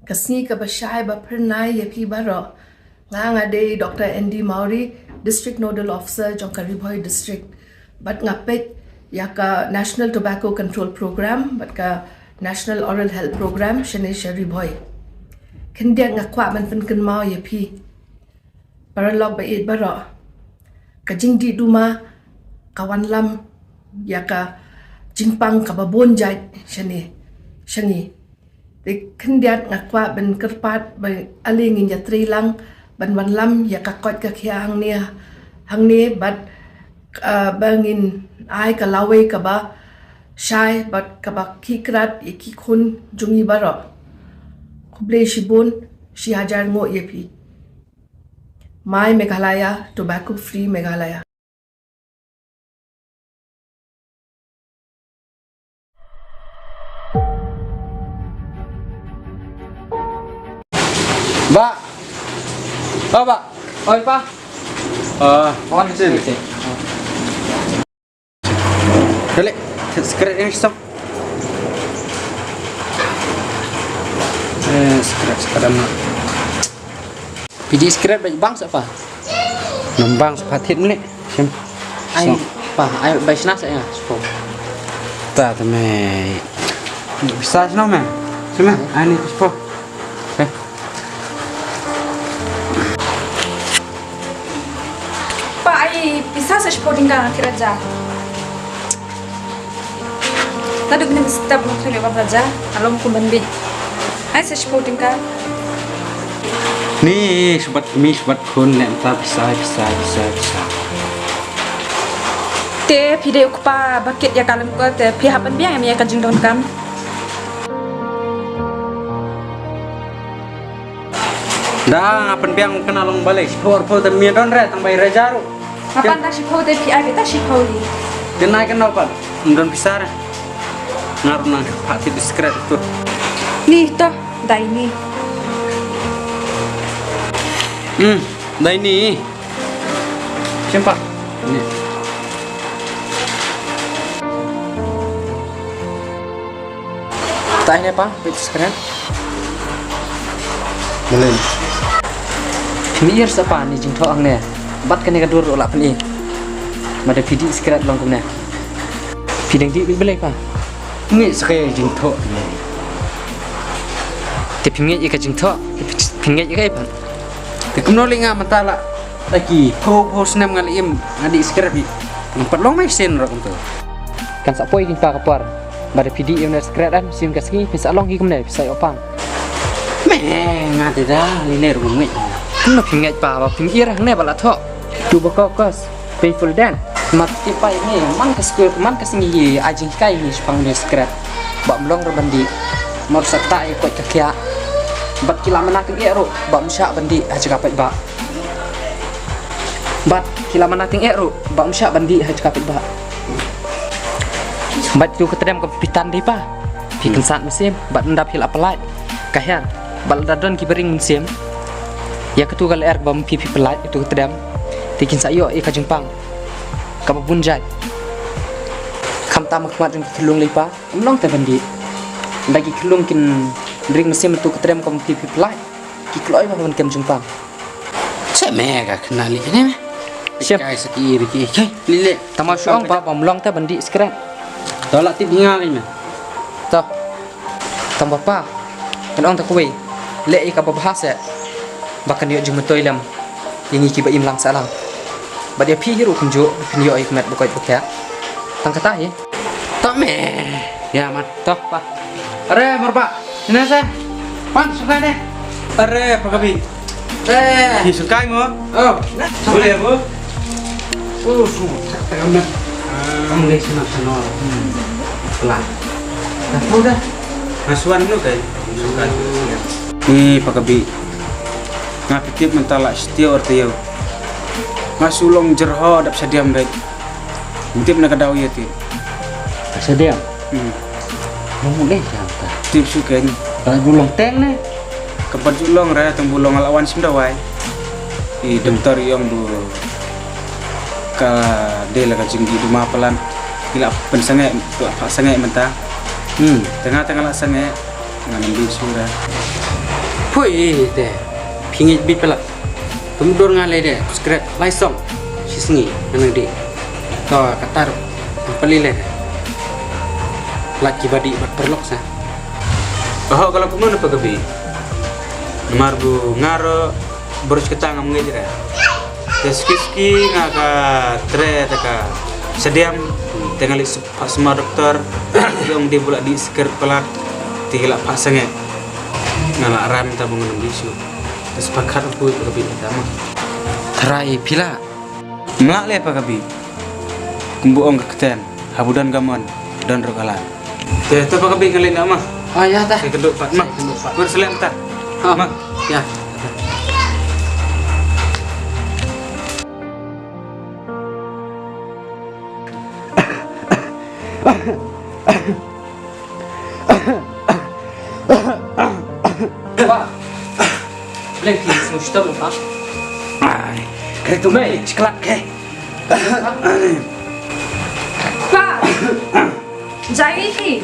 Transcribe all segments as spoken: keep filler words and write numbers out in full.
Ka sngi kaba shai ba phyrnai ïa phi baroh. Nga nga dei Doctor Andy Mawrie, District Nodal Officer jong ka Ri Bhoi District. Bad nga peit ïa ka National Tobacco Control Program bad ka National Oral Health Program shane sha Ri Bhoi. Khyndiat nga kwah ban pynkynmaw ïa phi paralok ba ïeit baroh. Ka jingdih duma ka wanlam ïa ka jingpang kaba bun jait shane sha ngi. Te khyndiat nga kwah ban kyrpad ba ale ngin ïatrei lang ban wanlam ïa ka koit ka khiah hangne, hangne bad, ah, ba ngin ai ka lawei kaba shai bad kaba khih krad ïa ki khun jong ngi baroh. Khublei shibun, shi hajar nguh ïa phi. My Meghalaya, Tobacco Free Meghalaya. Ba. Oh, ba. Oi, pa. Ah, on sini. Dale, scrap ini song. Eh, scrap, scrap. Phi dih scrap bad bang sa pa? Nang bang sa pa thied mene. Sim. Ai, pa, ai bai sna sa ïa, spo. Ta te me. Bisa sna me. Sim, ai ni spo. Eh. Pa, ai bisa sa spo dingka kira ja. Naduh mynne mynstep ngam sngewleh ban raja, alom kum ban bih. Ai sa shiphew tyngka. Ni, shubat mi, shubat khun, ne mynta pisa, pisa, pisa, pisa. Te phi dei u kpa ba kit ïa ka lem ko, te phi hap ban biang ïa ka jingdonkam. Da, nga pynbiang kane long balei, shiphew arphew te mi don re, tang bai raja ruh. Nga pan da shiphew te phi ai beit da shiphew hi. Kane kane pat, ym don pisa re. Nga ruh nang pat tip diskret tu. Ni to, dai ni. Hmm, dai ni. Shim pa. Ni. Tai ne pa, bit skret. Malin. Phi ïohi sa pa ni jingthoh hangne. Bad kane ka dur ruh la pyni. Mada phi dih skret long kumne. Phi dang dih bit balei pa? Ngi sa ka jingthoh ne. Te phi ngeit ïa ka jingthoh, te phi ngeit ïa ka pa. Te kumno lei nga mynta la. Lagi phew phew snem nga la im nga dih skret hi. Nga pat long mai sien ruh kumto. Kan sa poi kin pa ka por. Ba da phi dih ïa une skret em, sien ka sngi phin sa long hi kumne, phin sa ïoh pang. Me nga te da lei ne ruh ngeit. Kumno phi ngeit pa ba phi ïohi hangne ba la thoh. Tu ba kok kos. Painful den. Mat tip pa ïa ngi man ka skul man ka sngi ai jinghikai ïa ngi shaphang une skret. Ba ym long ruh ban dih. Mar sa kata ïa koit ka khiah. Bad ki la mana kyndiah ruh ba ym shah ban dih ha jaka paidbah. Bad ki la mana kyndiah ruh ba ym shah ban dih ha jaka paidbah. Bad tu ka tdem ka phi tan dei pa. Phi pynsat mynsiem bad ynda phi la pynlait ka hian. Bad lada don ki baring mynsiem ïa katu ka lyer kaba ym phi phi pynlait ïa tu ka tdem. Te kin sa ïoh ïa ka jingpang. Kaba bun jait. Khamtam ha khmat jong ki khyllung lei pa, ym long te ban dih. Ynda ki khyllung kin ring mynsiem ïa tu ka tdem kaba ym phi phi pynlait, ki kloi ba ban kem jingpang. Che me ka khynnah lei ne me. Shem. Kai sa ki ri ki. Kai, lei lei. Tang ba shu ong ba ym long te ban dih skret. To la tip nga lei me. To. Tang ba pa. Kan ong ta kawei. Leh ïa kaba bha seh. Ba kan ïoh jingmyntoi lem ïa ngi kiba im lang sah lang. Bad ïa phi hi ruh kumjuh ba phin ïoh ïa ka met ba koit ba khiah. Tang kata hi. To me. Ïa man. To pa. Are marbah. Sini seh. Pan sukai deh. Are pa ka bi. Eh. Hi sukai mo. Oh. Boleh mo. Oh, semua. Cakap dengan. Kamu lagi senang sana. Hmm. Pelan. Dah tahu dah. Masuan tu kan. Sukai. Ni pa ka bi. Nga tip mynta la stia or taïew. Nga shu long jyrhoh dap shadiam beit. Tip na ka daw ïa tip. Shadiam. Hmm. Long mut dei jam ta. Tip shu ken. Ka ju long teng ne. Ka pat ju long re tang bu long la wan shim dawai. I doktor i ong bu ka dei la ka jingdih duma palat. Ki la pynsangeh, la phah sangeh mynta. Hmm. Tang nga tang la sangeh. Ngan ym dih shuh re. Poi te, phi ngeit bit palat. Tum dur nga lei de, subscribe, lai song. Shi sngi, nga nang dih. To, katar, pali lei de. Lait ki badi, bad perlok sa. Oho, ka la kumno na pa ka bi. Namar bu nga ro, baroh shi katta ngam ngeit re. Te suki suki nga ka tre te ka sadiam, te nga leit phah sma doktor, ki ong dei ba la dih sikret palat, te ki la phah sangeh. Nga la ran ta ba ngan ym dih shuh. Te spa khat u pui pa ka bi ta ma. Tharai phi lah. Mlah leh pa ka bi. Kumba ong ka ktien, haba don ka mon, don ruh ka lad. Te, te pa ka bi nga leit noh ma. Ah, ïa ta. Te ka duk pat ma. Ka duk pat. Kur selem ta. Ah. Ma. Ïa. Pa. Bleng ki sngewshitom pa. Ai, kare tu mei, sekelak ke. Pa. Jai ki.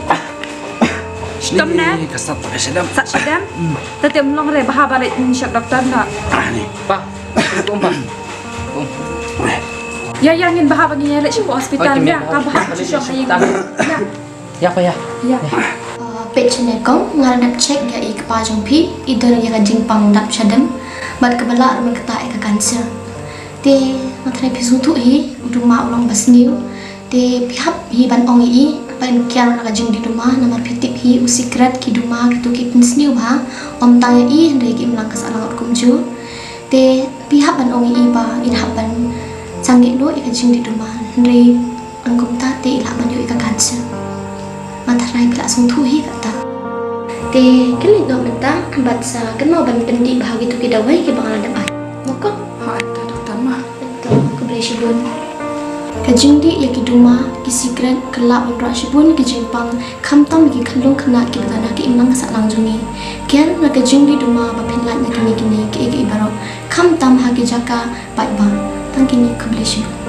Shitom ne? Ka sat ka shadam. Sat shadam. Ta te ym long re, bha ba leit shek doktor na. Ah, ni. Pa. Kum pa. Kum. Ïa, ïa, ngin bha ba ngin ïa leit sha hospital ïa. Ka bha sha sha ïa. Ïa. Ïa pa ïa. Ïa. Uh, peit shane kong, nga la dep check ïa i kpa jong phi, i don ïa ka jingpang dap shadem, bad kaba lah ruh mynta ïa ka cancer. Te nga tharai phi sngewthuh hi, u duma u long ba sniew. Te phi hap hi ban ong ïa i, ban kiar na ka jingdih duma, namar phi tip hi u sikret, ki duma, kito ki pynsniew bha, ym tang ïa i, hynrei ki imlang ka sahlang ruh kumjuh. Te phi hap ban ong ïa i ba in hap ban sangeh noh ïa ka jingdih duma, hynrei ym kumta te i lah ban ïoh ïa ka cancer. Nga tharai phi lah sngewthuh hi kata. Te kin leit noh mynta bad sa kynmaw ban pyndih bha kito ki dawai kiba nga la dep ai. Mo ko? Ha, ta doktor ma. Te khublei shibun. Ka jingdih ïa ki duma, ki sikret, ka lah wanrah shibun ki jingpang, khamtam ïa ki khyllung khynnah kiba don ha ka imlang ka sahlang jong ngi. Kiar na ka jingdih duma ba phin lait na kine kine kiei kiei baroh, khamtam ha ki jaka paidbah. Tang kine, khublei shibun.